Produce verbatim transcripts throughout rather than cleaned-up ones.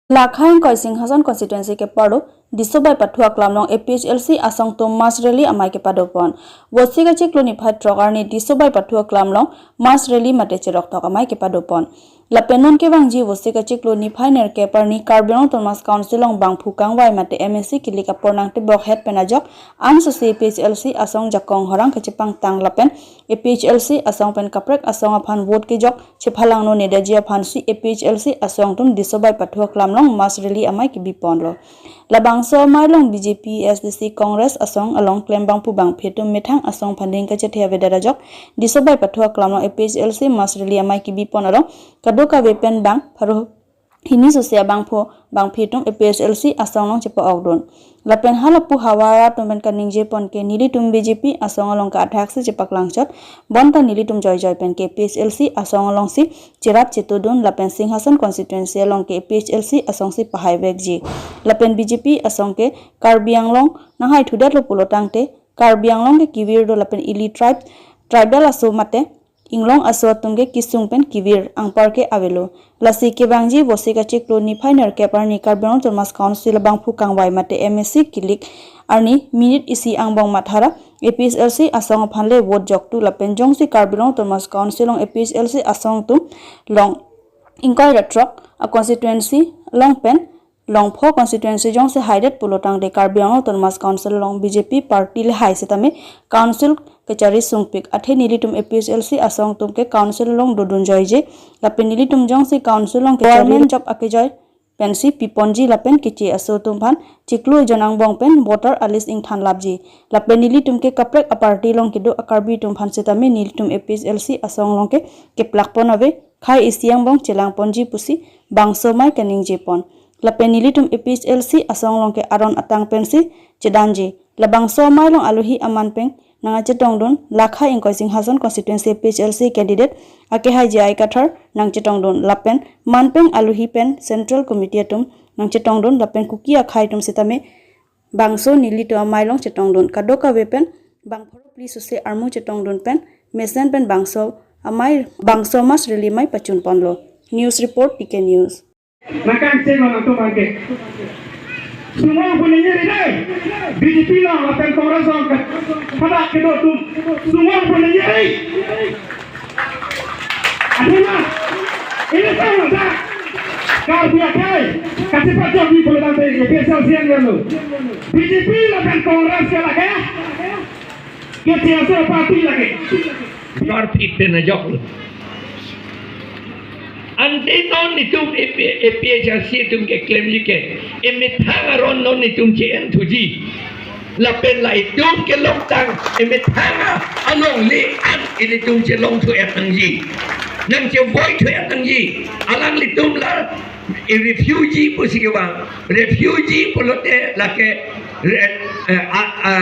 Lakha ingkoi Singhason constituency keparlo Disobai Pathu aklam along A P H L C asong atum mass rally amei kepadopon. Vosik achiklo niphai throk arni Disobai Pathu aklam along mass rally mate cheroktok amei kepadopon. Lapen non kevangji Vosik achiklo niphai nerkep arni Karbi Anglong Autonomous Council along bangphu kangvai mate M A C kilik apor nangtebok het pen ajok an susi A P H L C asong jakong horang kachepangtang lapen A P H L C asong pen kaprek asong aphan vote kejok chephalangno nedaji aphansi A P H L C asong atum Disobai Pathu aklam along mass rally amei kebiponlo. Labangso amei along B J P, S D C, Congress asong along klembangphu bangphi atum methang asong aphan ning kachethe avedet ajok Disobai Pathu aklam along A P H L C mass rally amei kebipon along kadokave pen bang pharo hini susi abangphu bangphi atum A P H L C asong along chepa-okdun. Lapen halapu havar atum pen kaningjepon ke nelitum B J P asong along ke athaksi chepaklangchot, bonta nelitum joijoi pen ke A P H L C asong alongsi cherap chetudun lapen Singhason constituency along ke A P H L C asongsi pahaivekji. Lapen B J P asong ke Karbi Anglong nanghaithudetlo pulotangte Karbi Anglong ke kevir do lapen ili tribe, tribal aso mate inglong aso atum ke kesung pen kevir anpar ke avelo. Lasi kevangji Vosik achiklo niphai nerkep arni Karbi Anglong Autonomous Council abangphu kangvai mate M A C kilik arni minute isi angbong mathara A P H L C asong aphan le vote joktu lapen jongsi Karbi Anglong Autonomous Council along A P H L C asong atum along ingkoi ra throk a constituency along pen Longpho constituency jongsi haidet pulotangte Karbi Anglong Autonomous Council along B J P party le hai sitame council kachari sungpik, athe nelitum A P H L C asong atum ke council along dodun joije lapen nelitum jongsi council along ke government job akejoi pensi piponji lapen keche aso atum aphan chiklo jon angbong pen voter a list ingthan lapji lapen nelitum ke kaprek a party along kedo a Karbi atum aphan sitame nelitum A P H L C asong along ke keplakpon ave, khei isi angbong chelangponji pusi bangso amei kaningjepon. Lapen nelitum A P H L C asong along ke aron atang pensi chedanji. Labangso amei along alohi aman pen nangchetongdun Lakha ingkoi Singhason constituency A P H L C candidate akehai J I Kathar nangchetongdun lapen man pen alohi pen Central Committee atum nangchetongdun lapen Kuki akhei atum sitame bangso nelitum amei along chetongdun. Kadokave pen bang pharo phli susi armu chetongdun pen mesen pen bangso amei bangso mass rally amei pachunponlo. News report T K News. Nakang cheng lo nangtum abangke. Sumong pun ningje ri dei. B J P along lapen Congress along ke. Pada kedo atum. Sumong pun ningje ri. Athema. Ini sama sa. Karbi akhei. Kachepajokji pulotangte A P H L C an lo. B J P lapen Congress ke lake. Keche aso party lake. Party pen ajoklo. Ante non itum A P, A P H L C atum keklemji ke emethang aron non itum che-en thuji. Lapen la itum kelongtang emethang alongle an ilitum chelongthu-et nangji. Nangchevoithu-et nangji. Alanglitum la e refugee pusi kevang. Refugee pulote lake re-, eh, a, a,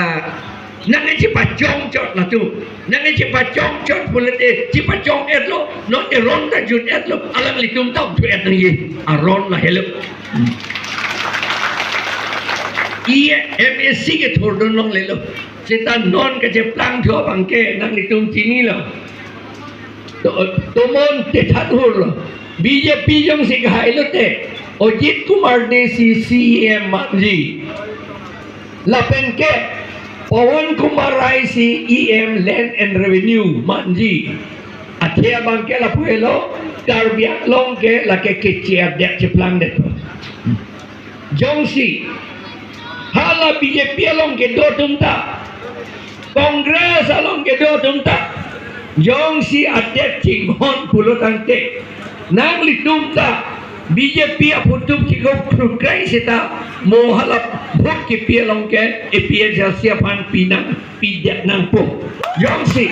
nangchepachongchot latum. Nangchepachongchot pulote chepachong-etlo, non eron ta jun-etlo, alanglitum ta thu-et nangji. Aron lahelo. I M A C kethurdun longlelo. Seta non kacheplangthu abangke nanglitum chinilo. To-, tomon tethan hurlo. B J P jongsi kahai lote Ajit Kumar Dey si C E M manji. Lapen ke Pawan Kumar Rai si E M Land and Revenue manji. Athe abangke lapu helo, Karbi Anglong ke lake keche adet cheplangdet. Jongsi hala B J P along kedo atum ta, Congress along kedo atum ta, jongsi adet chinghon pulotangte, nanglitum ta B J P aphutup kiko prukrei seta mo hala vote kipi along ke A P H L C aphan pinang pidet nangpo. Jongsi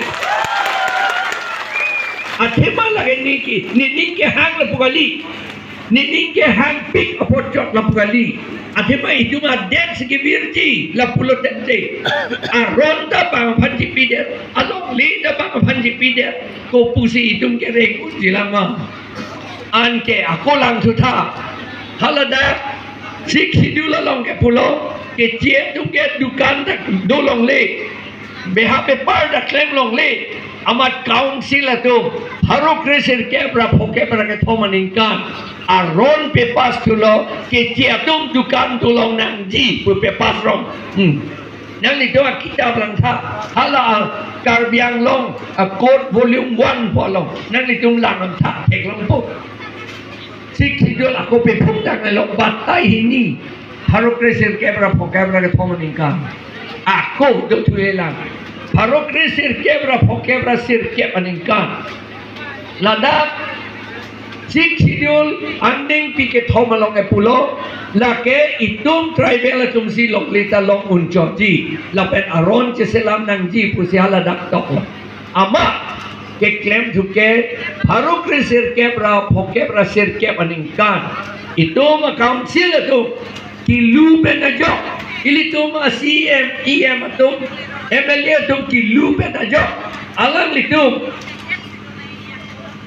athema lake niki, nening kehang lapu kali. Nening kehangpik apot chot lapu kali. Athema itum adet si kevirji lapulo tangte, aron ta bang aphan chipidet, alongle ta bang aphan chipidet. Kopusi itum kereng unji lama. Anke ako langthu tha. Haladak Sixth Schedule along ke pulo, keche atum ke dukan ta dolongle. Beha bepar ta klemlongle. Amat council atum Pharo kre sirkep ra phokep ra kethom aningkan aron pepass thulo, keche atum dukan dolong nangji pu pepass rong. Hmm. Nanglitum akitap langtha, hala a Karbi Anglong a Code Volume one pu along nanglitum lang langtha theklongpo. Sixth Schedule ako pephuk tang along batai hini pharo kre sirkep ra phokep ra kethom aningkan. Ako do thuelang. Pharo kre sirkep ra phokep ra sirkep aningkan. Ladak Sixth Schedule angdeng pi kethom along epulo, lake itum tribal atum si longle ta long unchotji, lapen aron cheselam nangji pusi haladak toklo. Amat keklem thuke pharo kre sirkep ra phokep ra sirkep aningkan itum a council atum kilu pen ajok, ilitum a C M, E M atum, M L A atum kilu pen ajok, alanglitum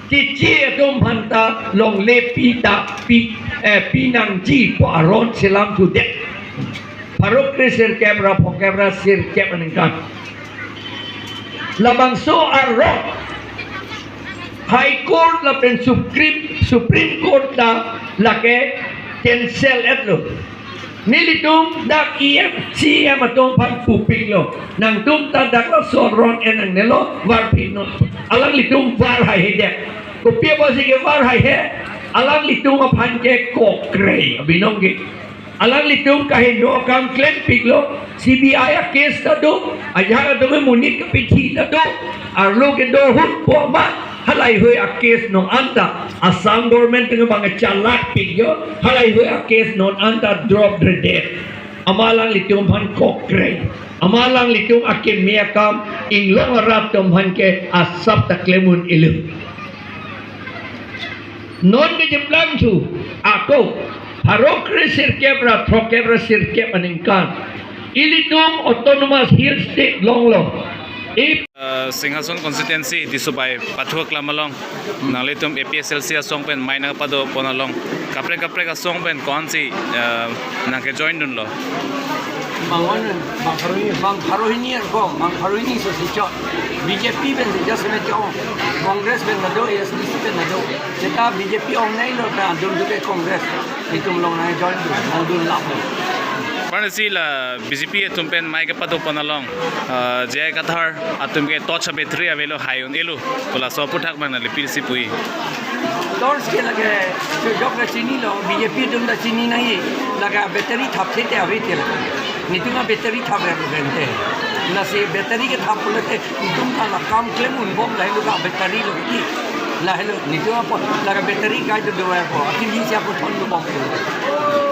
keche atum aphanta longle pi ta pi, eh, pi nangji pu aron selam thudet. Pharo kre sirkep ra phokep ra sirkep aningkan. Labangso aron High Court lapen Supreme, Supreme Court ta lake cancel etlo. Nelitum dak E M, C M atum aphan pupiklo. Nangtum ta dak laso aron en nangnelo, varphitnon. Alanglitum var haihedet. Kopi apotsi kevar haihe? Alanglitum aphan ke kokrei abinong ke. Alanglitum kaheno akam klempiklo, C B I a case ta do, ajahak atum monit kapithi ta do, arlo kedo ahut po ma, halaihui a case non anta, Assam government atum abang chalak pikjo, halaihui a case non anta drop redet. Amat alanglitum aphan kokrei, amat alanglitum akeme akam, inglong arat atum aphan ke asap ta klem un-elo. Non kecheplang thu, ako, pharo kre sirkep ra throkkep ra sirkep aningkan ilitum Autonomous Hill State longlo. Ip- Uh, Singhason constituency Tisso bai pathu aklam along nanglitum A P H L C asong pen mei nangpadopon along kaprek kaprek asong pen ko-ansi, uh, nangkejoin dunlo? Bang on, bang pharo hini, bang pharo hini er ko, bang pharo hini so si chot. B J P pen si just me chot. Congress pen ta do, A S D C pen ta do. Seta B J P ong nai lo ta dun dun ke Congress. Itum along nangjoin dun, nangdun lap lo. Parnasi la B J P atum pen mei kepadopon along, ah, J I Kathar atum ke torch battery avelo, hai un-elo pu laso aphuthak abang nangli kopisi puji? Torch ke lake chojok ta chinilo, B J P atum ta chini nangji, lake battery thapthe te ave te lake. Netum a battery thap er lo pen te. Lasi battery kethap pulote itum ta la kam klem unbom lahelo ka battery lo ki. Lahelo netum apot lake battery kai do do er ko. Akhir di siapa thon do bom.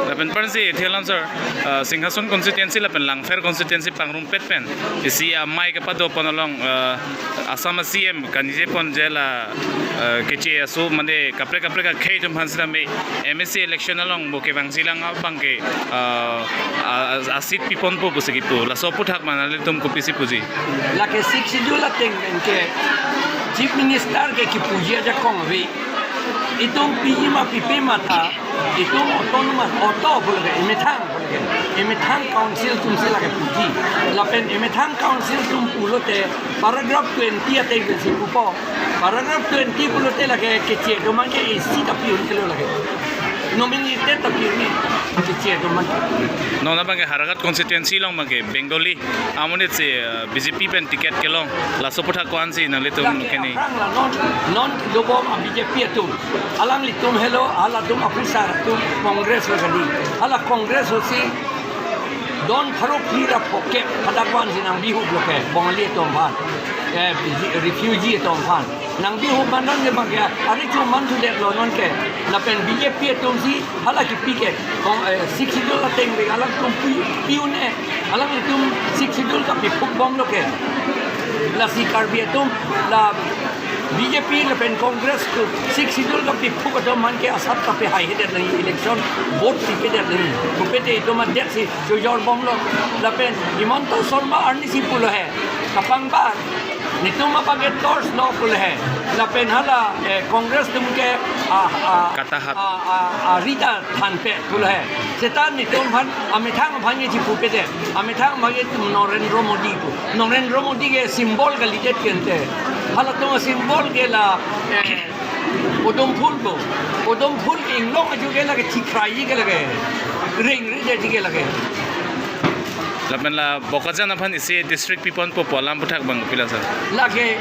Lapen parnasi Thielam sir, uh, Singhason constituency lapen Langpher constituency pangrumpet pen isi amei kepadopon along, uh, Assam a C M kaningje pon je la, uh, keche aso mane kaprek kaprek akhei atum aphan sitame M A C election along bo kevangjilang abang ke, uh, a, a, a seat piponpo pusi kipu. Laso aphuthak abang nanglitum kopisi puji? Lake Sixth Schedule ateng pen ke Chief Minister ke kipuji ajakong ave. Itum piji ma pipe ma ta, itum autonomous, auto pulo ke, emethang pulo ke, emethang council atum si lake puji. Lapen emethang council atum pulote paragraph twenty ateng pen si pupo. Paragraph twenty pulote lake keche atum abang ke A C ta pi un-elo lake. Nominated ta pi un-e, keche atum abang. Non abang ke Howraghat constituency along abang ke Bengali amonit si, eh, B J P pen ticket kelong, laso aphuthak ko-ansi nanglitum lake keni? Aphrang la non, non dobom a B J P atum. Alanglitum helo, halatum aphusar atum Congress lo kali. Hala Congress lo si don pharo phli ra phokep hadak wan si nangbihup lo ke Bongali atum aphan. Eh, refugee atum aphan. Nangbihup man non ke abang ke, ari chuman thudet lo non ke. Lapen B J P atum si hala kipi ke, kong, eh, Sixth Schedule ateng pen alangtum pi, pi un-e, alanglitum Sixth Schedule kapiphup bomlo ke. Lasi Karbi atum la B J P lapen Congress atum Sixth Schedule kapiphup atum aphan ke asap kapehaihedet nangji, election vote pipedet nangji. Kopite itum adet si chojor bomlo. Lapen Himanta Sharma arnisi pulo he, kapangbar. Netum abang ke torch lo pulo he. Lapen hala, eh, Congress atum ke, ah, ah, katahat, ah, ah, ah, rita thanpe pulo he. Seta netum aphan, amethang aphan ke chipupedet. Amethang aphan ke itum Narendra Modi pu. Narendra Modi ke symbol kalidet ke ante. Halatum a-symbol ke la, eh, podum phul do. Podum phul inglong aju ke lake thikrai ke lake. Ring ri de ke lake. Lapen la Bokajan aphan isi district piponpo pu alam aputhak abang kopilo sir? Lake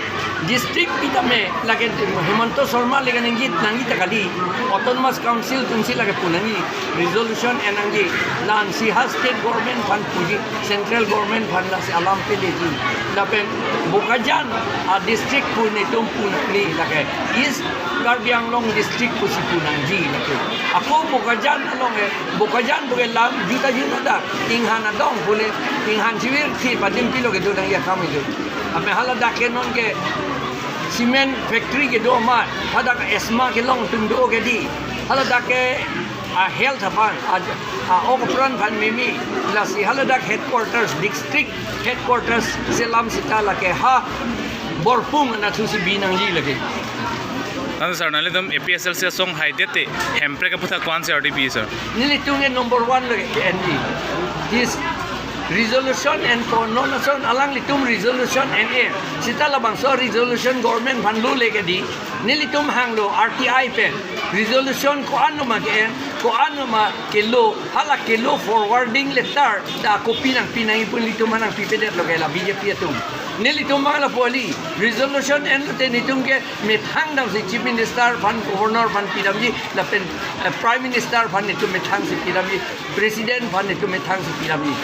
district pi tame, lake Himanta Sarma le kaningje nangji ta kali, Autonomous Council atumsi lake pu nangji, resolution en nangji, la ansi ha state government aphan puji, central government aphan lasi alam peleji. Lapen Bokajan a-district pu netum pu nangji lake, East Karbi Anglong district pusi pu nangji lake. Ako Bokajan along e, Bokajan pu ke lam juta juta ta, inghan adong pule, inghan chivirthi padim pilo kedo nangji akam ijo. Ame haladak ke non ke cement factory kedo amat, hadak asthma kelong atum do ke di, haladak ke a-health aphan, a, a-ok apran aphan mimi, lasi haladak headquarters, district headquarters selam sita lake ha Borpung anatthu si bi nangji lake. Ante sir, nanglitum A P H L C asong haidet te Hemprek aputhak ko-ansi ardi pi sir? Nelitum ke number one lake N D. This resolution en ko non ason alanglitum resolution en e. Sita labangso resolution government aphan lo lake di. Nelitum hanglo R T I pen. Resolution ko-an ma ke-en, ko-an ma kelo, hala kelo forwarding letter ta kopi nangpi nangji pu nelitum nangpipedet lo ke la B J P atum. Nelitum ma la poli, resolution enlo te netum ke methang damsi Chief Minister aphan, Governor aphan pidamji, lapen, eh, Prime Minister aphan netum methang si pidamji, President aphan netum methang si pidamji.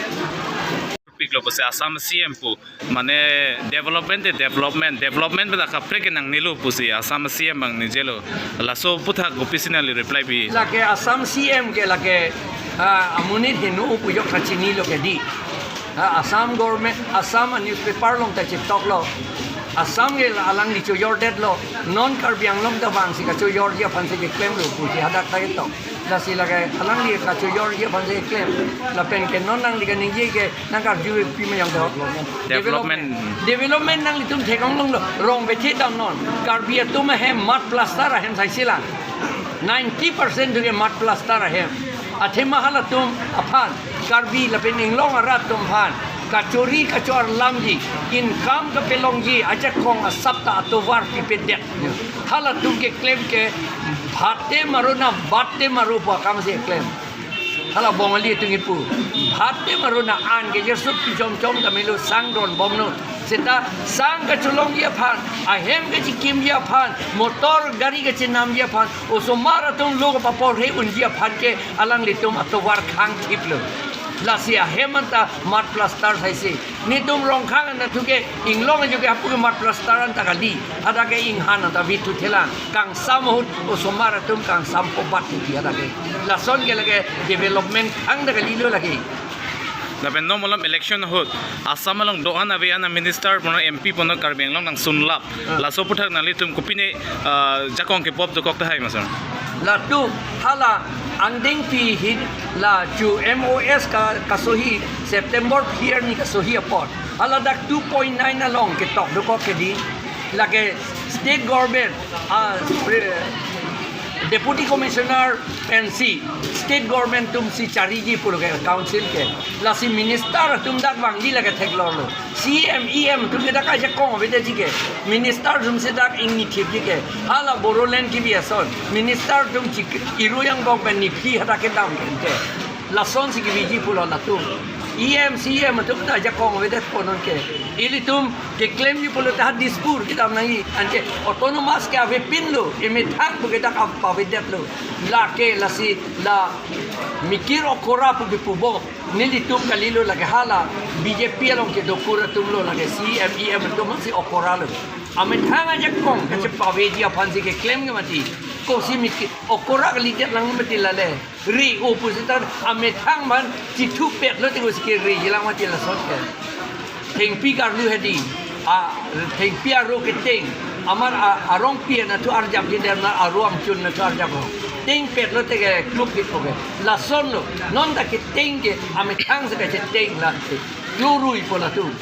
Piklo pusi Assam C M pu, mane development te development, development pen kaprek ke nangnelo pusi Assam C M abang ningjelo. Laso aputhak kopisi nangli reply pi? Lake Assam C M ke lake, ah, amonit heno pu jok kachinilo ke di. Ah, Assam government, Assam a-newspaper along ta chitoklo. Assam ke la alangli chojordetlo. Non Karbi Anglong ta vangsi kachojorji aphansi keklemlo pusi hadak ta ketok. Lasi lake alangli kachojorji aphansi keklem. Lapen ke non nangli kaningje ke nangkarju pi ma yang do. Development. Development nanglitum theklong longlo. Rong bethe damnon. Karbi atum ahem mud plaster ahem saisi lang. Ninety percent atum ke mud plaster ahem. Athema halatum aphan, Karbi lapen inglong arat atum aphan kachori kachor lamji, income kapelongji ajakong asap ta atovar pipedet. Halatum keklem ke bhat te maro na bat te maro pu akam si keklem. Hala Bongali atum kipu. Bhat te maro na an ke jersut pi chom chom ta melo, sang dron bomnon. Seta sang kacholongji aphan, ahem kachikimji aphan, motor gari kachinamji aphan, osomar atum lo kapapor he unji aphan ke alanglitum atovar khang thiplo. Lasi ahem anta mud plaster saisi. Netum Rongkhang anatthu ke inglong aju ke hapu ke mud plaster anta kali. Hadak ke inghan anta vithu thelang. Kangsam ahut osomar atum kangsam pobat di hadak ke. Lason ke lake development khang ta kalilo lake. Lapen non malom election ahut Assam along do-an ave an a-minister punon M P punon Karbi Anglong nangsunlap. Ah. Laso aputhak nanglitum kopine, ah, jakong kebop dokok tahai ma sir? Latum hala angdengpi hin la chu M O S ka, kasohi September phli arni kasohi apot. Hala dak two point nine along ketok dokok ke di. Lake state government, ah, pre-, Deputy Commissioner pensi state government atum si chariji pulo ke council ke. Lasi minister atum dak vangji lake theklonglo. C M, E M atum ke dak ajakong avedetji ke. Minister atum si dak ingni thipji ke. Hala Bodoland kebi ason. Minister atum chik iru angbong pen niphli hadak kedam ke. Lason si kebiji pulo latum. E M, C M atum ta ajakong avedetpo non ke. Ilitum keklemji pulote ha Dispur kedam nangji, anke autonomous ke avepinlo, emethang pu ke dak ap-, avedetlo. Lake lasi la Mikir Okora pu kepu bom. Nelitum kalilo lake hala B J P along kedo kur atumlo, lake C M, E M atum si Okora lo. Amethang ajakong kachepaveji aphansi keklem ke mati. Kosi Mikir Okora kalidet lang mati lale. Ri-o pusita amethang aphan chithupet lote kosi kerilang mati lason ke. Thengpi karlu hedi. A, thengpi aro keteng. Amar a, arongpi anatthu arjapji, dem na aro amchun anatthu arjaplo. Tengpet lote ke kluk kitpo ke. Lasonlo. Non ta keteng ke amethang si kacheteng late. Klorui po latum.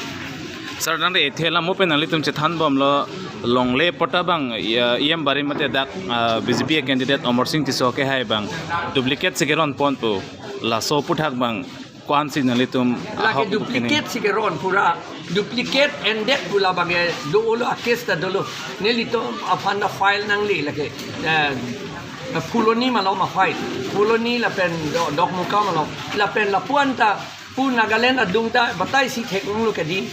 Sir, nang de ethe lam mo pen nanglitum chethan bomlo, longle patta abang, ya, E M barim mate dak, ah, B J P candidate Amarsing Tisso kehai abang duplicate si keron ponpo, laso aputhak abang ko-ansi nanglitum lake ahok duplicate si keron pura. Duplicate ended pu labangke do-olo, a case ta dolo. Nelitum aphan ta file nangle lake, eh, Phuloni malom a file. Phuloni lapen Do-, Dokmoka malom. Lapen lapu-an ta pu Nagaland adung ta batai si theklonglo kedi.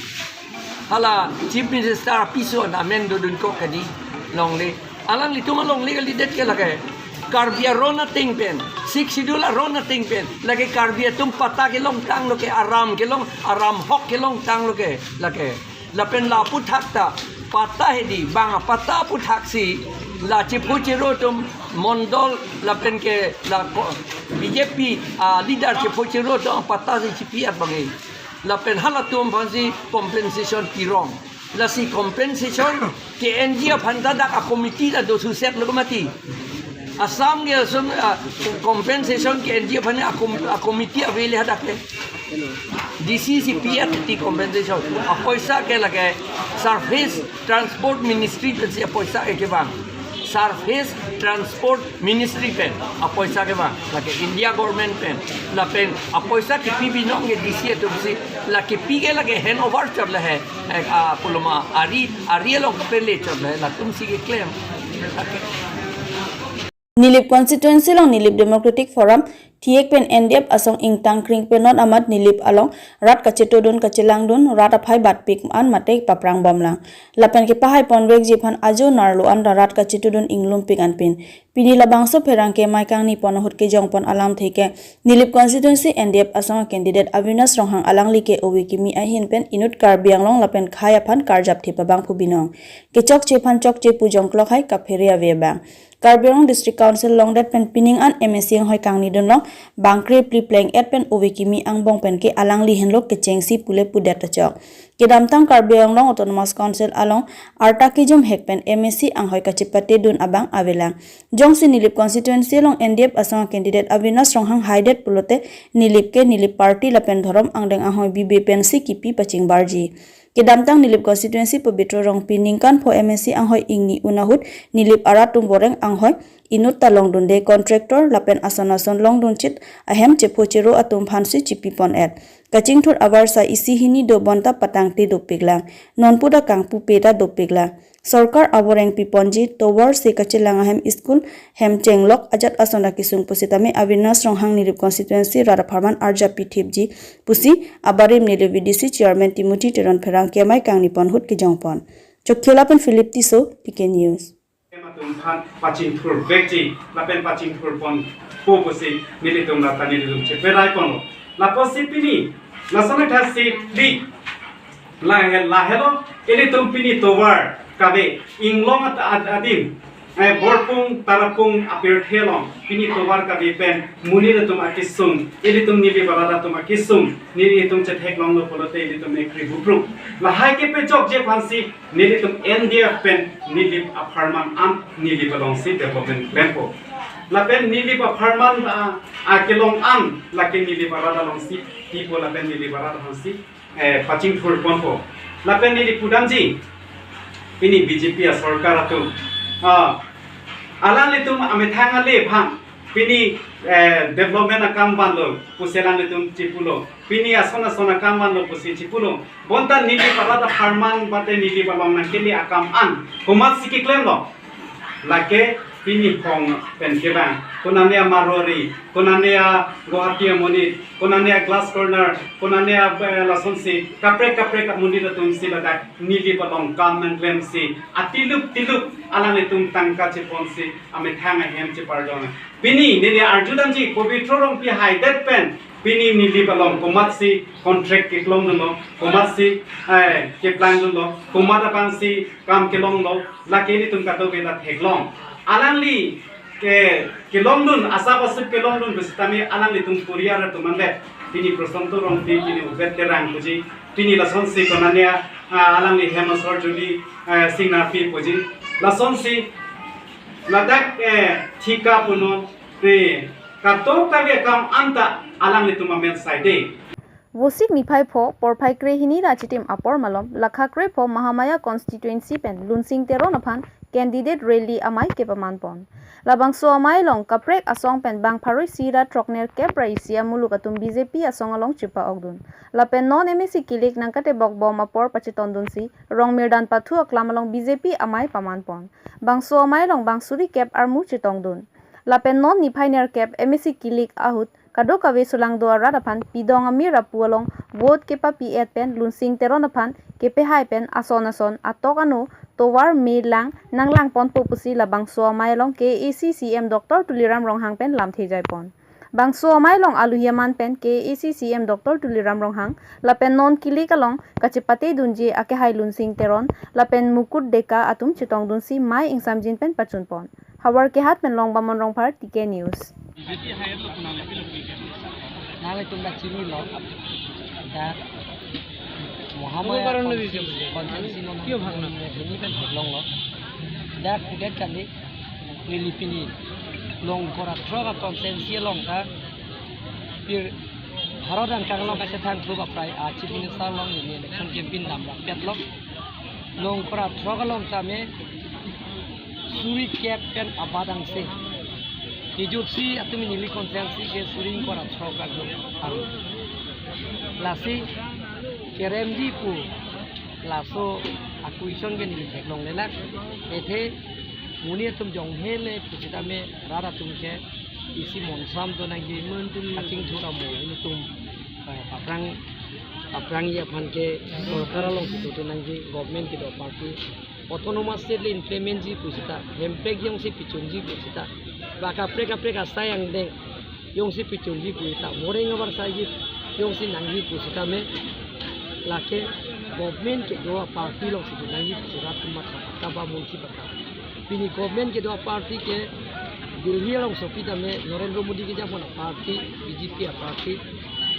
Hala Chief Minister apiso an amen dodun ko kedi longle. Alanglitum alongle kalidet ke lake. Karbi aron ateng pen, Sixth Schedule aron ateng pen, lake Karbi atum patta kelongtanglo ke, aram kelong, aram hok kelongtanglo ke, lake. Lapen la aphuthak ta, patta hedi, bang apatta aphuthak si, la chepho chero atum, mondol, lapen ke, la ko-, B J P, ah, leader chepho chero atum, patta si chipi-et abangke. Lapen halatum aphansi compensation pirong. Lasi compensation ke-enji aphan ta dak a committee ta do suset lo mati. Assam ke asum, ah, compensation ke-enji aphan a com-, a committee ave le hadak ke. D C C P F ti compensation. Apoisa ke lake Surface Transport Ministry pensi apoisa ke kevang. Surface Transport Ministry pen apoisa kevang, lake India government pen, lapen apoisa kipi binong ke D C atumsi, la kipi ke lake hand over chot le he, eh, ah, puloma ari, ari along kapele chot le he, latumsi keklem. Lake. Nilip constituency along Nilip Democratic Forum, thiyek pen N D F asong ingtang kring penot amat Nilip along rat kachetodun kachelangdun, rat aphai batpik an mate paprangbomlang. Lapen kepahai ponvekji aphan ajo nerlo an ta rat kachetodun inglumpik anpin. Pini labangso pherangke amei kangni pon ahut kejongpon alamthe ke Nilip constituency N D F asong candidate Avinash Ronghang alangli ke ove kimi ahin pen inut Karbi Anglong lapen khei aphan karjapthe pabang pu binong. Kechokche aphan chokche pu jongklok hai kaphere ave abang. Karbi Anglong District Council longdet pen pining an M A C anghoi kangnidunlong bangkre phli pleng-et pen ove kimi angbong pen ke alangli henlo kechengsi pule pudet ta chok. Kedamtang Karbi Anglong Autonomous Council along arta kejum hek pen M A C anghoi kachepatedun abang avelang. Jongsi Nilip constituency along N D F asong candidate Avinash Ronghang haidet pulote Nilip ke Nilip party lapen dhorom angdeng anghoi bibe pensi kipi pachingbarji. Kedamtang Nilip constituency Pabitra Rongpi ningkan pho M A C anghoi ingni un ahut Nilip arat atum boreng anghoi inut ta longdunde, contractor lapen ason ason longdunchit ahem chepho chero atum aphansi chipi pon-et. Kachingthur avarsai isi hini do bonta patangte dopiklang. Nonpu ta kangpupe ta dopiklang. Sorkar aboreng piponji, tovar se kachelang ahem school hem chenglok ajat ason akesung pusitame Avinash Ronghang Nilip constituency rat apharman arjap pithipji pusi abarim Nilip V D C chairman Timothy Teron pherangke amei kangni pon ahut kejongpon. Chokhiola pen Philip Tisso, T K News. Atum aphan pachingthur vekji, lapen pachingthur ponpo pusi nelitum lata nelitum cheperai ponlo. Lapusi pini, lason athasi di, lahe, lahelo, ilitum pini tovar kave, inglong at-, at-, adim, eh, Borpung, Tarapung, apirthe along, pini tovar kave pen, monit atum akesung, ilitum Nilip arat atum akesung, nelitum chetheklonglo pulote ilitum ekri bupru. Lahai kepejokji aphansi, nelitum N D F pen Nilip apharman an Nilip alongsi development klempo. Lapen Nilip apharman, ah, akelong an lake Nilip arat alongsi pipo lapen Nilip arat alongsi, eh, pachingthur ponpo. Lapen neli pudamji, pini B J P asorkar atum, ah, alanglitum amethang ale aphan, pini, eh, development akam vanlo pusi alanglitum chipulo. Pini ason ason akam vanlo pusi chipulo. Bonta Nilip arat apharman mate Nilip along nangkele akam an komatsi keklemlo. Lake pini phong pen kevang. Konane a-Marwari, konane a-Guwahati amonit, konane a-Glass Corner, konane a, eh, lasonsi kaprek kaprek amonit atumsi ladak Nilip along kam nangklemsi atilup tilup alanglitum tangka cheponsi amethang ahem chepardon. Pini neli arjudamji, Pabitra Rongpi haidet pen pini Nilip along komatsi contract keklongdunlo, komatsi, eh, keplangdunlo, komat abangsi kam kelonglo, lake ilitum kadokave ta theklong. Alangli ke, kelongdun, asap asip kelongdun pusitame alanglitum poriyar atum anvet. Pini Prasanta Rongpi, pini Obed Terang puji, pini lasonsi konane a, ah, alangli hem asor Juli, eh, Singnarpi puji. Lasonsi ladak, eh, thika punon, eh, kadokave akam anta alanglitum amen saide. Vosik niphai pho porphai krehini ra chitim apor malom lakha kre pho Mahamaya constituency pen Lunsing Teron aphan candidate rally amei kepaman pon. Labangso amei along kaprek asong pen bang pharo isi ra throknerkep ra isi amuluk atum B J P asong along chepa-okdun. Lapen non M A C kilik nangkatebok bom apor pachetongdunsi Rongmirdan Pathu aklam along B J P amei paman pon. Bangso amei along bang suri kep armu chetongdun. Lapen non niphai nerkep M A C kilik ahut kadokave solangdo arat aphan pidong amir apu along vote kepapi-et pen Lunsing Teron aphan kepehai pen ason ason atok ano tovar me lang nanglang ponpo pusi labangso amei along K A A C C M Doctor Tuliram Ronghang pen lamthe jai pon. Bangso amei along aluhi aman pen K A A C C M Doctor Tuliram Ronghang lapen non kilik along kachepatedunji akehai Lunsing Teron lapen Mukut Deka atum chetongdunsi mei ingsamjin pen pachun pon. Howraghat pen Longbamon Rongphar, T K News. Nangtum dak chinilo, dak Mohamaya constituency, constituency lo nang hini pen theklonglo. Dak kudet kali, neli pini Longkor athro ka constituency along ka pir Bharat angkang along kachethang thlup aprai a Chief Minister along neli election campaign damrap petlo. Longkor athro along tame suri kep pen abat angse. Kejutsi atum neli constituency ke suri ingkoi ra throk atum. Lasi keremji pu laso a-question ke neli theklongle lang. Athe monit atum jong hele pusitame rat atum ke isi monsam do nangji, kachingthur amo ilitum, eh, paprang, paprangji aphan ke sorkar along kedo do nangji, government kedo party, autonomous state le implement ji pusita, hemprek jongsi pichunji pusita, ba kaprek kaprek asai angdeng jongsi pichunji pusita, moreng abar saiji jongsi nangji pusitame, lake government kedo a-party alongsi do nangji pusi rat atum matha pakka ba munsi pakka. Pini government kedo a-party ke Delhi along sopi tame Narendra Modi kejapon a-party, B J P a-party.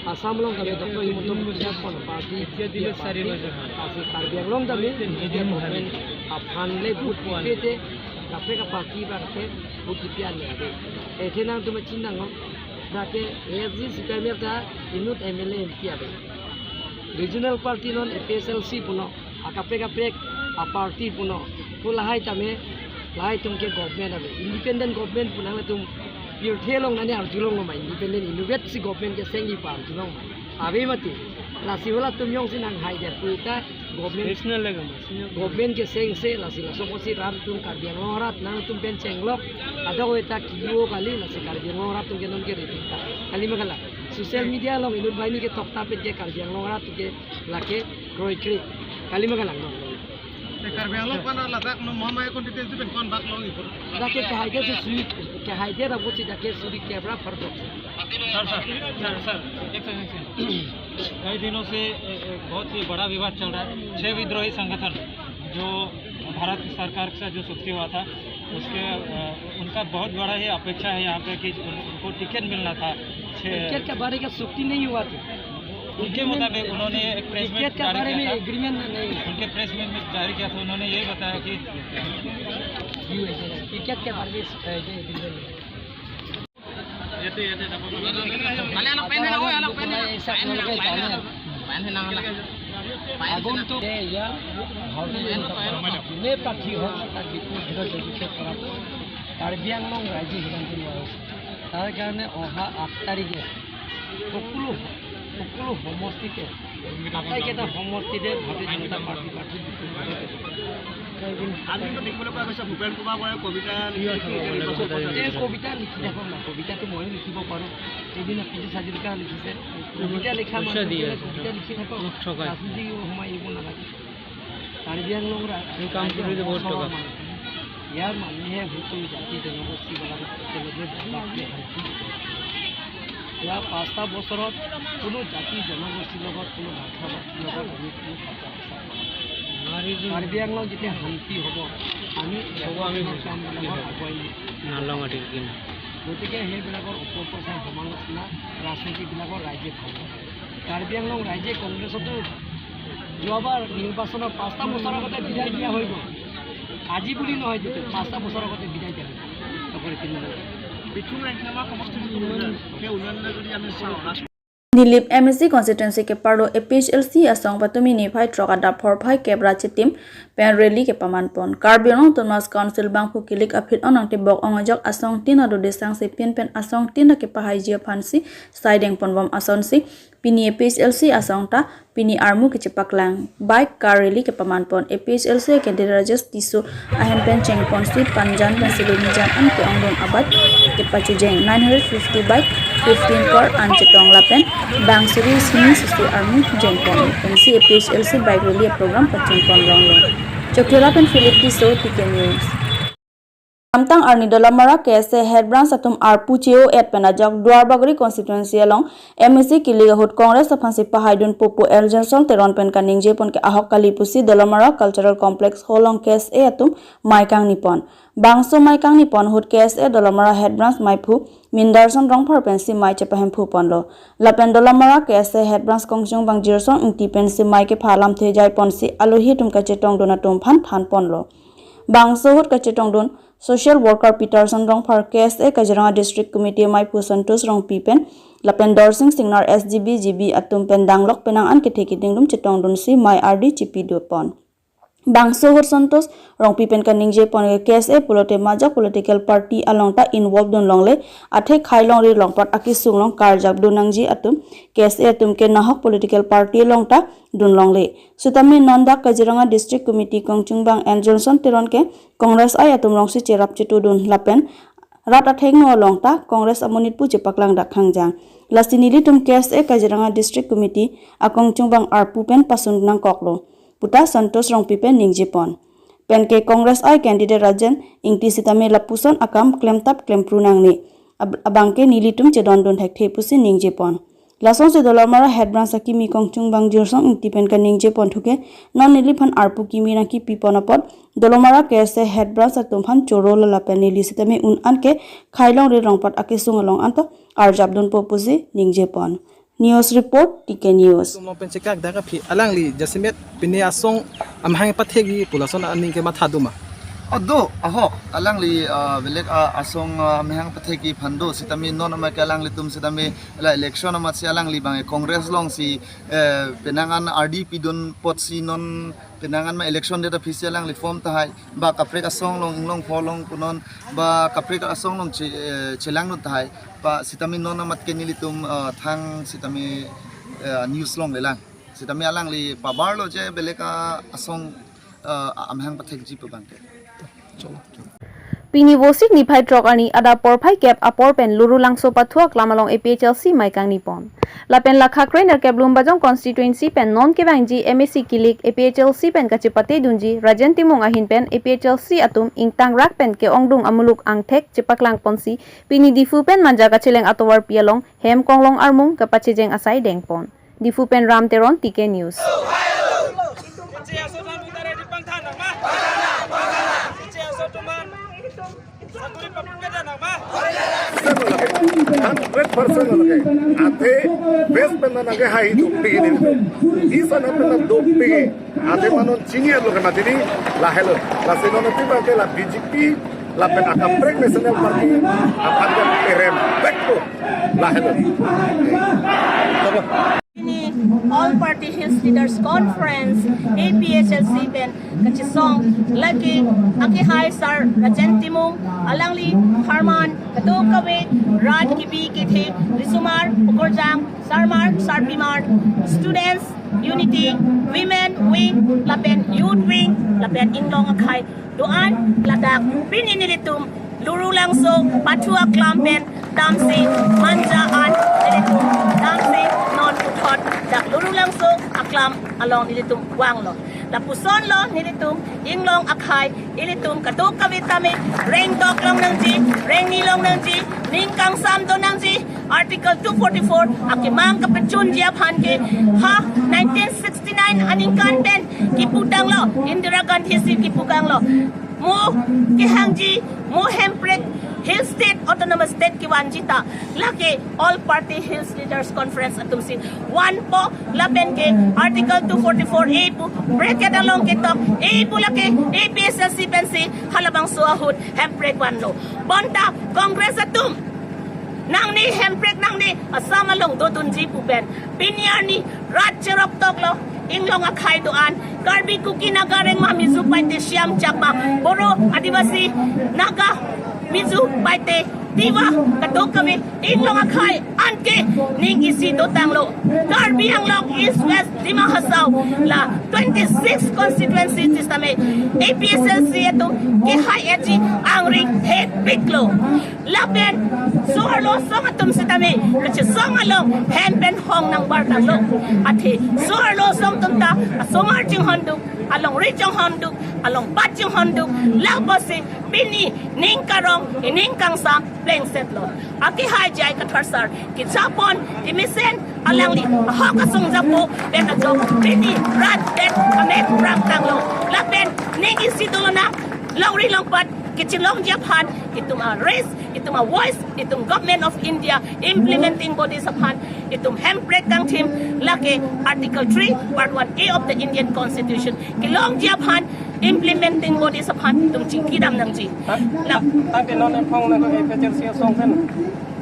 Assam along tame Doctor Himanta Biswa kejapon a-party, B J P a-party. Lasi Karbi Anglong tame India government aphan le vote pipe te, kaprek a-party abang ke vote pipe an le ave. Athe nangtum chinang non, dak ke A S D C P I M ta inut M L A M P ave. Regional party non A P H L C punon, akaprek kaprek a-party punon. Pu lahai tame, lahai atum ke government ave. Independent government pu nanglitum pirthe along nani arjulonglo ma, independent inutvet si government kesengji pu arjulong ma? Ave mati. Lasi halatum jongsi nanghaidet pu ta government, national level, national level, government kesengse, lasi laso apotsi rat atum, Karbi Anglong arat nangtum pen chenglok, kadokave ta kiyo kali, lasi Karbi Anglong arat atum ke non ke ready ta. Kali ma kalang? Social media along inut banghini ketokta pen ke Karbi Anglong arat atum ke lake kroikre. Kali ma kalang non? Te Karbi Anglong aphan ladak non Mohamaya constituency pen konbak longji pu? Dak ke kehaidet si suri, kehaidet apotsi dak ke suri kep ra pharo. Sir, sir, sir, sir, एक सेकंड, एक सेकंड। कई दिनों से, ए, ए, बहुत ही बड़ा विवाद चल रहा है। छह विद्रोही संगठन जो भारत सरकार के साथ जो चुक्ति हुआ था, उसके, अ, उनका बहुत बड़ा ही अपेक्षा है यहाँ पे कि उन-, उनको टिकट मिलना था। छह टिकट के बारे का चुक्ति नहीं हुआ था। उनके मुताबिक उन्होंने एक प्रेस मीट जारी किया था। टिकट के बारे में एग्रीमेंट नहीं है। उनके प्रेस मीट में जारी किया था, उन्होंने यही बताया कि टिकट के बारे में, अ, ये एग्रीमेंट नहीं है। আগন্তুক এয়া ভাৰতীয় জনতা পাৰ্টি যোনে প্ৰাৰ্থী হওক, তাক বিপুল ভোটত জয়যুক্ত কৰাত কাৰ্বি আংলং ৰাইজে সিদ্ধান্ত লোৱা হৈছে। তাৰ কাৰণে অহা আঠ তাৰিখে সকলো, সকলো সমষ্টিতে, আটাইকেইটা সমষ্টিতে ভাৰতীয় জনতা পাৰ্টি প্ৰাৰ্থী বিপুল ভোটত জয়যুক্ত। আজিকালি দেখিবলৈ পোৱা গৈছে ভূপেন কুমাৰ বৰাই কবিতা লিখি লিখি নিৰ্বাচন প্ৰচাৰ এই কৰিছে। কবিতা লিখি থাকক না, কবিতাটো ময়ো লিখিব পাৰোঁ। এইদিনা পি জি হাজৰিকা লিখিছে, কবিতা লিখা মানুহ পইচা দি আছে। কবিতা লিখি থাকক। ৰাজনীতি সোমাই আহিব নালাগে। কাৰ্বি আংলং ৰা-, এই কাম ৰাজ্যৰ কৰিলে বহুত টকা। মানুহ। ইয়াৰ মানুহে হয়তো জাতি জনগোষ্ঠীবিলাকক একেলগে ভাবি শান্তি দিব। যোৱা পাঁচটা বছৰত কোনো জাতি জনগোষ্ঠীৰ লগত, কোনো ভাষা ভাষীৰ লগত আমি কোনো কাজিয়া পেচাল কৰা নাই। কাৰ্বি আংলং যেতিয়া শান্তি হ'ব, আমি হ'ব, আমি কামবিলাকত আগুৱাই নিম। নালং আদিৰ কিনা। গতিকে সেইবিলাকৰ অপপ্ৰচাৰ, সমালোচনা, ৰাজনীতিবিলাকৰ ৰাইজে ভাল নাপায়। কাৰ্বি আংলং ৰাইজে কংগ্ৰেছতো যোৱাবাৰ নিৰ্বাচনৰ পাঁচটা বছৰ আগতে বিদায় দিয়া হৈ গ'ল। আজি বুলি নহয়, যিটো পাঁচটা বছৰ আগতে বিদায় দিয়া হৈ গ'ল। ডক্টৰ নীতিন নবীয়ে। বিথুন ৰাইংখামা সমষ্টিৰ যিটো উন্নয়ন, সেই উন্নয়নলৈ যদি আমি চাওঁ, Nilip M A C constituency keparlo A P H L C asong patumi niphai throk adap phorphai kep ra chitim pen rally kepaman pon. Karbi Anglong Autonomous Council bangphu kilik aphi onang tebok ong ajok asong tin ado desang si pin pen asong tin ta kepahaiji aphan si saideng ponbom asonsi pini A P H L C asong ta pini armu kechepaklang bike car rally kepaman pon. A P H L C candidate Rajesh Tisso ahem pen chengpon si panjan pen siloni jan an ke-ongdun abat kepachujeng nine hundred fifty bike, fifteen car an chetong lapen bang suri sini susi armu jengpon pensi A P H L C bike rally program pachengpon ronglo. Chokhera pen Philip Tisso, T K News. Namtang arni Dolamara K S A head branch atum arpu che-o-et pen ajok Duarbagori constituency along M A C kilik ahut Congress aphan si pahaidun popo Eljonson Teron pen kaningje pon ke ahok kali pusi Dolamara Cultural Complex Hall along K S A atum mai kangni pon. Bangso mai kangni pon ahut K S A Dolamara head branch maiphu Mindarson Rongphar pensi mai chepahemphu ponlo. Lapen Dolamara K S A head branch kongchungbang Jirsong Ingti pensi mai kepha lamthe jai ponsi alohi atum kachetongdun atum aphan than ponlo. Bangso ahut kachetongdun social worker Peterson Rongphar, K S A Kaziranga District Committee maiphu Santosh Rongpi pen lapen Dorsing Singnar S G B G B atum pen danglok penang an kethe keding atum chetongdunsi mai ardi chipi do pon. Bangso ahut Santosh Rongpi pen kaningje pon ke K S A pulote majok political party along ta involve dun longle, athe khai longri longpat akesung along karjap dun nangji atum K S A atum ke nahok political party along ta dun longle. Sitame non dak Kaziranga District Committee kongchungbang Eljonson Teron ke Congress ai atum alongsi cherap chetudun lapen rat athengno along ta Congress amonit pu chepaklang dak khangjang. Lasi nelitum K S A Kaziranga District Committee akongchungbang arpu pen pasun nangkoklo puta Santosh Rongpi pen ningje pon. Pen ke Congress ai candidate Rajen Ingti sitame lapuson akam klemtap klempru nangne. Ab-, abang ke nelitum chedondun thekthe pusi ningje pon. Lasonsi Dolamara head branch akimi kongchungbang Jirsong Ingti pen kaningje pon thuke non neliphan arpu kimi nangkipi pon apot Dolamara K S A head branch atum aphan choro lala pen neli sitame un an ke khai longri longpat akesung along anto arjap dunpo pusi ningje pon. News report, T K News. Tum long pen chekak dak aphi alangli jasemet pini asong amahang pathekji pu lason aning kematha doma. Oh, do, ahok, alangli, ah, belek, ah, asong, ah, amahang pathekji aphan do, sitame non amat ke alanglitum sitame la election amat si alangli bang Congress alongsi, eh, penang an ardi pidun apotsi non penang an ma election date aphi si alangli form tahai, ba kaprek asong along inglong pho along punon, ba kaprek asong along che-, eh, chelangdun tahai, ba sitame non amat ke nelitum, eh, thang sitame, eh, news longlelang. Sitame alangli pabarlo je belek asong, eh, amahang pathekji pu abang ke. Pini Vosik niphai throk arni adap porphai kep apor pen Lurulangso pathu aklam along A P H L C mai kangni pon. Lapen la khakre nerkep Lumbajong constituency pen non kevangji M A C kilik A P H L C pen kachepate dunji Rajen Timung ahin pen A P H L C atum ingtangrak pen ke-ongdung amuluk angthek chepaklang ponsi pini Diphu pen Manja kacheleng atovarpi along hem konglong armung kapachejeng asai dengpon. Diphu pen Ram Teron, T K News. Hundred percent lage. Athe best pen na nage hai dopik ini. Isa na pen na dopik. Athe manon chini lo ke matini lahelo. Lasi non tiba ke la B J P lapen akaprek National Party aphan kan erem back to lahelo. Ini All Party Hills Leaders Conference, A P H L C pen kachisong lake akehai Sar Rajen Timung, alangli pharman kadokave rat kibi kethe risomar, pukorjang sarmar sarpimar, students unity, women wing lapen youth wing lapen inglong akhai do-an ladak pini nelitum Lurulangso pathu aklam pen damsi Manja an nelitum damsi non puthot dak Lurulangso aklam along nelitum vanglo. Lapuson lo nelitum inglong akhai ilitum kadokave tame rengdok long nangji, rengni long nangji, ning kangsam do nangji, Article two forty-four akemang kapachunji aphan ke ha nineteen sixty-nine aningkan pen kiputanglo, Indira Gandhi si kiputanglo. Mo kehangji, mo hemprek Hill State Autonomous State kevanji ta lake All Party Hills Leaders Conference atum si vanpo lapen ke Article two forty-four A pu bracket along ketok A pu lake A P H L C pensi halabangso ahut hemprek vanlo. Bonta Congress atum Nangne hemprek nangne Assam along dodunji pu pen pini arni rat cherop toklo, inglong akhei do-an Karbi, Kuki, Naga, Rengma, Mizo, Paite, Siam, Chakma, Boro, Adivasi, Naga, Mizo, Paite, Tiwa, kadokave inglong akhei anke ning isi dotanglo. Karbi Anglong East West Dima Hasao la twenty-six constituency sitame A P H L C atum kehai-etji angring hepiklo. Lapen so-arlo asong atum sitame kachesong along hem pen hong nangbar tanglo. Athe so-arlo asong atum ta asomar chinghonduk, alongri chinghonduk, alongpat chinghonduk, lapusi pini ning karong, ining kangsam plengsetlo. Akehai J I Kathar sir kejapon, kemesen alangli ahok asong japo pen ajok pini rat det amek prang tanglo. Lapen ning isi dolonang, longri longpat kechelongji aphan itum a-raise, itum a-voice, itum Government of India implementing bodies aphan itum hemprek kangthim, lake Article three, Part one A of the Indian Constitution kelongji aphan implementing bodies aphan itum chingkidam nangji. Tang, la tangte non emphong nang ke A P H L C asong pen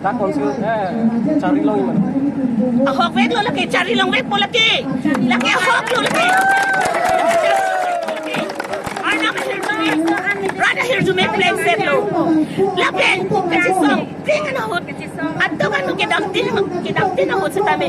dak council, eh, chari long mana? Ahok veklo lake, chari long vekpo lake. Lake ahoklo lake. Arnam ahirjume, rat ahirjume plengsetlo. Lapen kachesong tin ahut, aduk anu kedam tin, kedam tin ahut sitame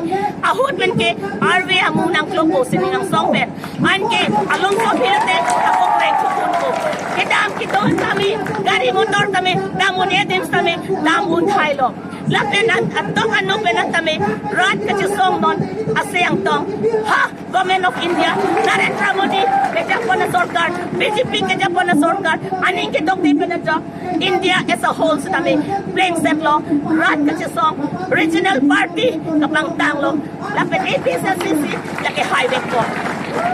ahut pen ke arve amu nangklopo sining angsong pen. Anke along so phil te ako pleng thukunpo. Kedam kedo tame, gari motor tame, dam un-e adim tame dam un thailo. Lapen an aduk anu pen an tame rat kachesong non ase angtong. Ha, Government of India, Narendra Modi kejapon asorkar, B J P kejapon asorkar, aning kedokde pen ajok India as a whole sitame plengsetlo, rat kachesong regional party kapangtanglo. Lapen A P H L C si lake haivekpo.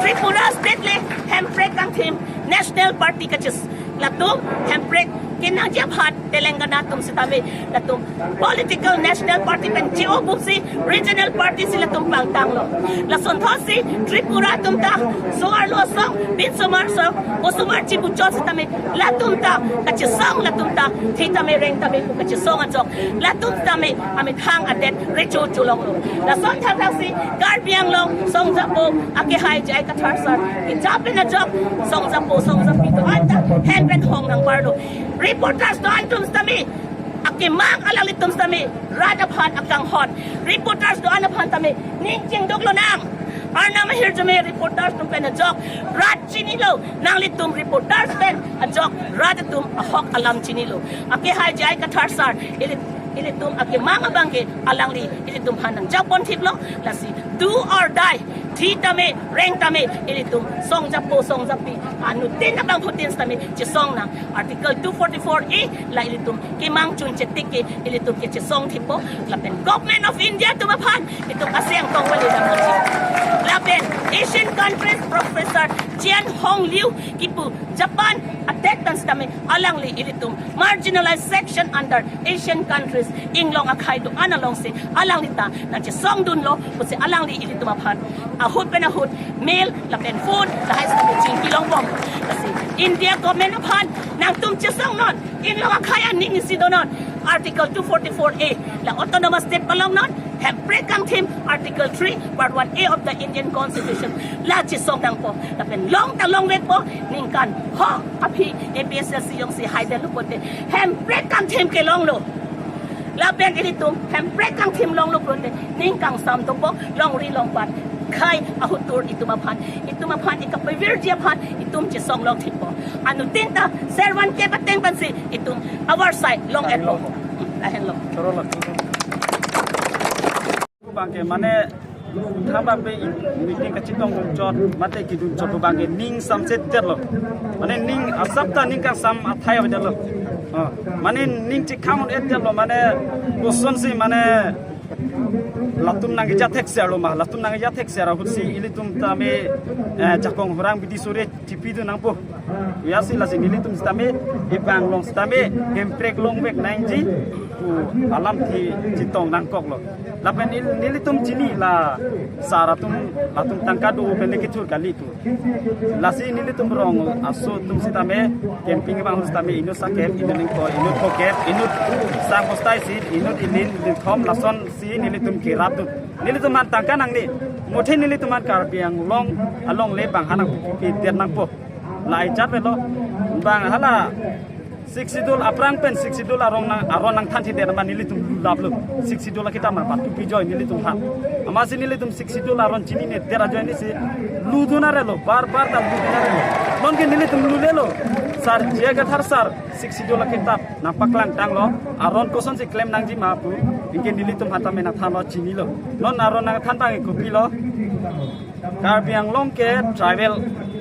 Tripura state le hemprek kangthim national party kaches, latum hemprek kenangji aphan Telangana atum sitame latum political national party pen G O buksi regional party si latum pangtanglo. Lasonthotsi Tripura atum ta so-arlo asong, pinsomar asong, osomar chibuchot sitame latum ta kachesong, latum ta thi tame reng tame pu kachesong ajok, latum tame amethang adet recho cholonglo. Lason thakthak si Karbi Anglong song japo akehai J I Kathar sir keja pen ajok song japo song japi do-an ta hem pen hong nangbarlo. Reporters do-an atum tame akemang alanglitum tame rat aphan akanghon. Reporters do-an aphan tame ning chingduk lonang. Arnam ahirjume reporters atum pen ajok rat chinilo. Nanglitum reporters pen ajok rat atum ahok alam chinilo. Akehai J I Kathar sir, ili, ilitum akemang abang ke alangli ilitum aphan nangjakpon thiplo. Lasi do or die, thi tame reng tame ilitum song japo song japi anuttin abangphutin tame chesong nang. Article two forty-four A la ilitum kemang chun chetik ke ilitum ke chesong thippo. Lapen Government of India atum aphan itum ase angtong vale dam nangji. Lapen Asian countries, Professor Jian Hong Liu kipu Japan adet tan sitame alangli ilitum marginalized section under Asian countries, inglong akhei do-an alongsi alangli ta nangchesongdunlo pusi alangli ilitum aphan ahut pen ahut mail lapen phone lahai sitame chingki longbom. Lasi India government aphan nangtum chesong non, inglong akhei aning isi do non. Article two forty-four A la autonomous state palong non, hemprek kangthim Article three, Part one A of the Indian Constitution la chesong nangpo. Lapen long ta longvekpo, ningkan ho aphi A P H L C jongsi haidetlo pote hemprek kangthim kelonglo. Lapen ilitum hemprek kangthim longlo pote ning kangsam dopo, longri longpat khei ahut tur itum aphan, itum aphan ikapevirji aphan itum chesong long thippo. Anuttin ta servan ke bateng pensi itum our side long-etlo. Lahenlo. Choro lak. Bangke mane thaba pe meeting kachetong chot mate kedun chot bangke ning samset detlo. Mane ning asap ta ning kangsam athai avedetlo. Ah, mane ning chekhang un-edetlo, mane kosonsi mane latum nangkeja thekser lo ma, latum nangkeja thekser ahutsi ilitum tame, eh, jakong horang bidi sore chipidun nangpo. Yasi lasi nelitum sitame, ipang long sitame, hemprek longvek nangji. Alamthe chetong nangkoklo. Lapen nel-, nelitum chini la sar atum, latum tangka do pen le kethur kali pu. Lasi nelitum rong aso atum sitame, camping abang sitame, inut saket, inut ingkoi, inut phoket, inut sang bostai si, inut ilin, inut thom, lasonsi nelitum kerap do. Nelitum aphan tangka nangne, muthe nelitum aphan Karbi Anglong along le bang ha nangpipedet nangpo. Lahai chat avelo, bang hala Sixth Schedule aphrang pen Sixth Schedule arong nang, aron nangthanthedet amat nelitum lulaplo. Sixth Schedule akitap nangpathu pijoi nelitum aphan. Amatsi nelitum Sixth Schedule aron chininedet ajoine si ludun arelo, bar bar ta ludun arelo. Nonke nelitum lulelo. Sar J I Kathar sar Sixth Schedule akitap nangpaklangtanglo. Aron kosonsi klem nangji ma pu, anke nelitum aphan tame nangthanlo, chinilo. Non aron nangthan abang kopilo. Karbi Anglong ke tribal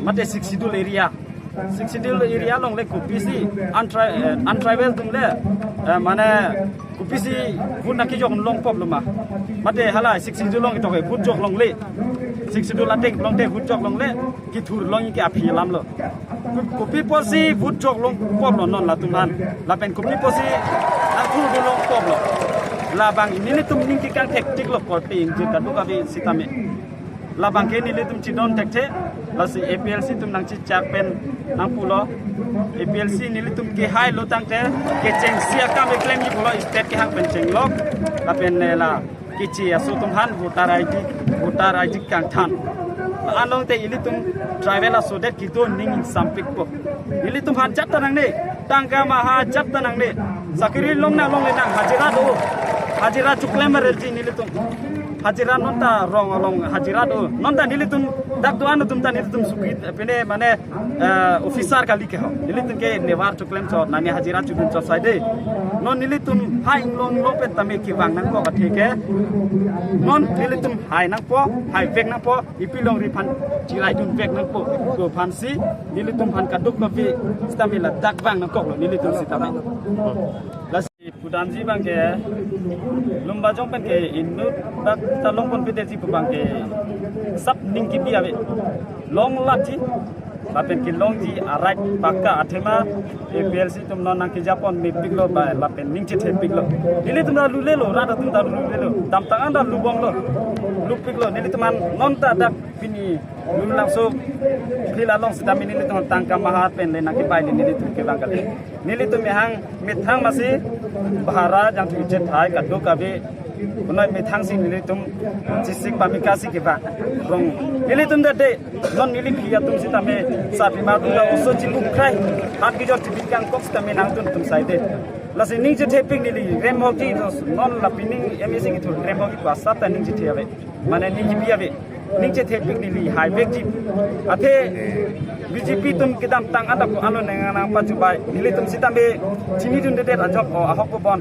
mate Sixth Schedule area. Sixth Schedule area along le kopisi untri-, eh, untribal atum le, eh, mane kopisi vote nangkejok longpoplo ma. Mate hala Sixth Schedule along itok ke vote jok longle. Sixth Schedule ateng along te vote jok longle. Kethur long ke aphi alamlo. Kopi apotsi vote jok longpoplo non latum aphan. Lapen kopi apotsi nangthur do longpoplo. Labang nelitum ning kekang thektiklo korte ingjir kadokave sitame. Labang ke nelitum chidon thekthe, lasi A P L C atum nangchechak pen nangpulo. A P L C nelitum kehailo tangte, kechengsi akam keklemji pulo state kehang pen chenglok. Lapen, eh, la keche aso atum aphan voter I D, voter I D kangthan. Anong te ilitum tribal aso det kedo aning ingsampikpo. Ilitum aphan jat ta nangne, tangka maha jat ta nangne. Sakiri longnang longle nang, hajira do. Hajira choklem arelji nelitum. Hajira non ta rong along hajira do. Non ta nelitum dak do-an atum ta nelitum sukri pine mane, eh, officer kali ke ho. Nelitum ke nevar choklem chot, nani hajira chodun chot sai de. Non nelitum hai inglong inglong pen tame kevang nangkok athe ke. Non nelitum hai nangpo, haivek nangpo, ipi longri aphan chiraidunvek nangpo. Ko aphansi nelitum aphan kadokave sitame ladak vang nangkoklo nelitum sitame. Lasi pudamji abang ke Lumbajong pen ke inut dak ta longponpedetji pu abang ke sap ning kebi ave. Longlapji, lapen kelongji arai pakka athema A P L C atum non nangkejapon mepiklo ba lapen ning chethepiklo. Nelitum ta lulelo, rat atum ta lulelo, damtang an ta lubomlo, lupiklo. Nelitum aphan non ta dak pini lulangso field along sitame nelitum tangka maha pen le nangkebai le nelitum kevang kali. Nelitum ehang methang masi bhara jangthu chethai kadokave kunoi methang si nelitum chisik pamika si kevang. Rong nelitum ta de, non neli phi atum sitame, Sabima atum ta oso chibuk krai, hat kejor chibik kangkok sitame nangtum atum sai de. Lasi ning chethepik neli rem hoki, non la pining M A C kethur rem hoki pu asap ta ning chethe ave. Mane ning kebi ave. Ning chethepik neli haivekji. Athe B J P atum kedamtang an ta ko-an lo nang nangpachubai. Nelitum sitame chinidundedet ajok o ahok po bon.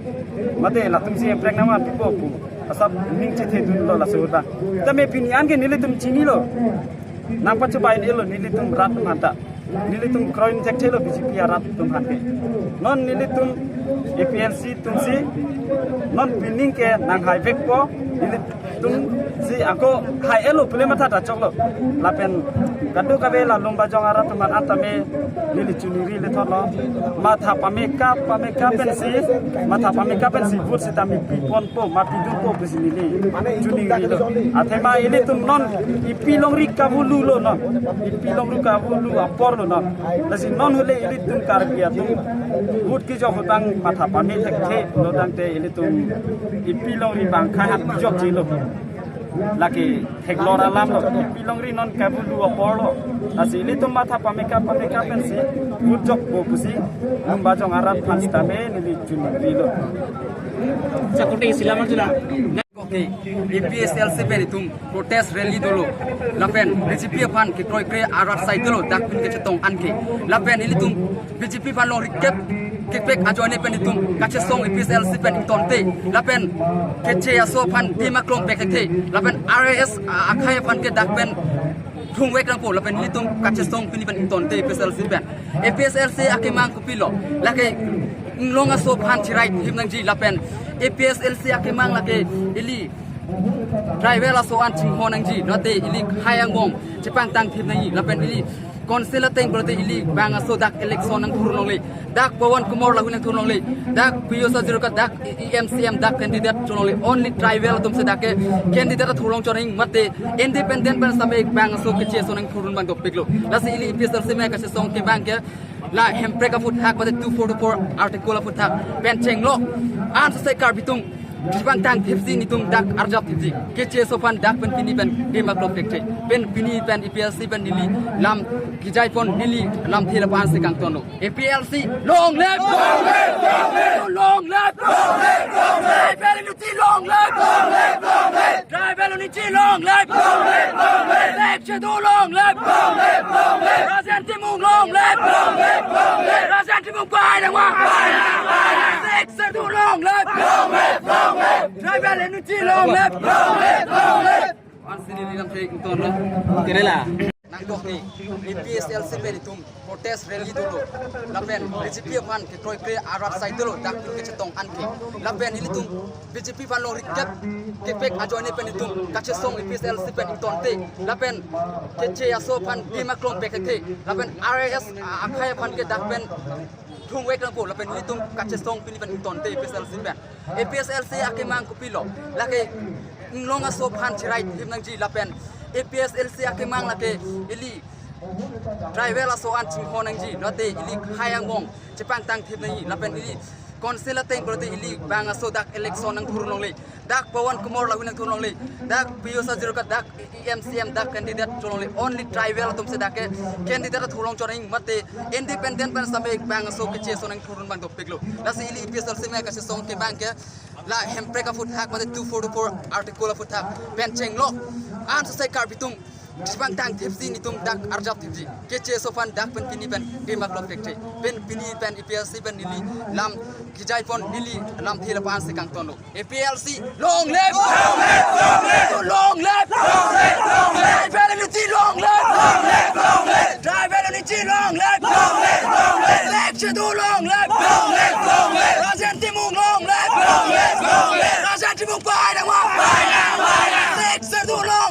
Mate latum si emprek nama pipo pu asap ning chethedunlo laso ta. Tame pini an ke nelitum chinilo. Nangpachubai nelo nelitum rat atum aphan ta. Nelitum kroidun thekthelo B J P arat atum aphan ke. Non nelitum A P L C atum si non pining ke nanghaivekpo, nelitum si ako hai-elo pule matha ta choklo. Lapen kadokave la Lumbajong arat atum aphan an tame neli choningri lethotlo. Matha pameka pameka pensi, matha pameka pensi vote sitame piponpo, ma pidunpo pusi neli choningrilo. Athema ilitum non ipi longri kavululo non. Ipi longri kavulu aporlo non. Lasi non hule ilitum Karbi atum vote kejok ahut abang matha pame thekthe lo tangte ilitum ipi longri bang khahat kejokjilo. Lake theklor alamlo, ipi longri non kavulu aporlo. Lasi ilitum matha pameka pameka pensi vote jokpo pusi Lumbajong arat aphan sitame neli choningrilo. Sa korte isi alam chula. Okay, A P S L C pen itum protest rally dolo. Lapen B J P aphan kekroikre arat sai dolo, dak pini kachetong an ke. Lapen ilitum B J P aphan longri kep kepek ajoine pen itum kachesong A P S L C pen ingtonte. Lapen keche aso aphan dima klong pek thekthe. Lapen R A S a-, akhai aphan ke dak pen thungvek nangpo. Lapen ilitum kachesong pini pen ingtonte A P S L C pen. A P S L C akemang kopilo. Lake inglong aso aphan chiraithip nangji lapen A P S L C akemang lake ili tribal aso an chinghon nangji. Lote ili khei angbong chepangtangthip nangji. Lapen ili Council ateng pulote ili bang aso dak election nangthur longle. Dak Pawan Kumar lahei nangthur longle. Dak Piyush Hazarika dak E M C M dak candidate chot longle. Only tribal atum si dak ke candidate athur long chot nangji mate independent pen sitame bang aso keche aso nangthurdun abang dopiklo. Lasi ili A P H L C amen kachesong kevang ke la hemprek aphuthak mate two four two four article aphuthak pen chenglo. Ansose Karbi atum chepangthang thipsi nelitum dak arjap thipsi. Keche aso aphan dak pen pini pen dim aklong thekthe. Pen pini pen A P H L C pen neli lam kejai pon neli lamthe lapu-an si kangtonlo. A P H L C long live! Long live! Long live! Long live! Long live! Tribal unity long live! Long live! Long live! Tribal unity long live! Long live! Long live! Sixth Schedule long live! Long live! Long live! Rajen Timung long live! Long live! Long live! Rajen Timung pai nang ma! Pai nang, pai nang! Sixth Schedule long live! Long live! Long live! Tribal unity long live! Long live! Long live! Ansi neli lamthe kangtonlo. Kerala. Nangkok ni, A P H L C pen itum protest rally dolo. Lapen B J P aphan kekroikre arat sai dolo, dak pun kechetong anke. Lapen ilitum B J P aphan longrikep kepek ajoine pen itum kachesong A P H L C pen ingtonte. Lapen keche aso aphan dim aklong pek thekthe. Lapen R S S akhai aphan ke dak pen thungvek nangpo. Lapen ilitum kachesong pini pen ingtonte A P H L C pen. A P H L C akemang kopilo? Lake inglong aso aphan cherai thip nangji lapen A P H L C akemang lake ili tribal aso an chinghon nangji, lote ili khei angbong chepangthang thip nangji lapen ili council ateng pulote ili bang aso dak election nangthur longle. Dak Pawan Kumar lahei nangthur longle. Dak Piyush Hazarika dak E M C M dak candidate chot longle. Only tribal atum si dak ke candidate athur long chot nangji mate independent pen sitame bang aso keche aso nangthurdun abang dopiklo. Lasi ili A P H L C amen kachesong kevang ke la hemprek aphuthak mate two four two four article aphuthak pen chenglo. Ansose Karbi atum chepangthang thipsi nelitum dak arjap thipsi. Keche aso aphan dak pen pini pen dim aklong thekthe. Pen pini pen A P H L C pen neli lam kejai pon neli lamthe lapu-an si kangtonlo. A P H L C long live! Long live! Long live! Long live! Long live! Long live! Tribal unity long live! Long live! Long live! Tribal unity long live! Long live! Long live! Sixth Schedule long live! Long live! Long live! Rajen Timung long live! Long live! Long live! Rajen Timung pai nang ma! Pai nang! Pai nang! Sixth Schedule long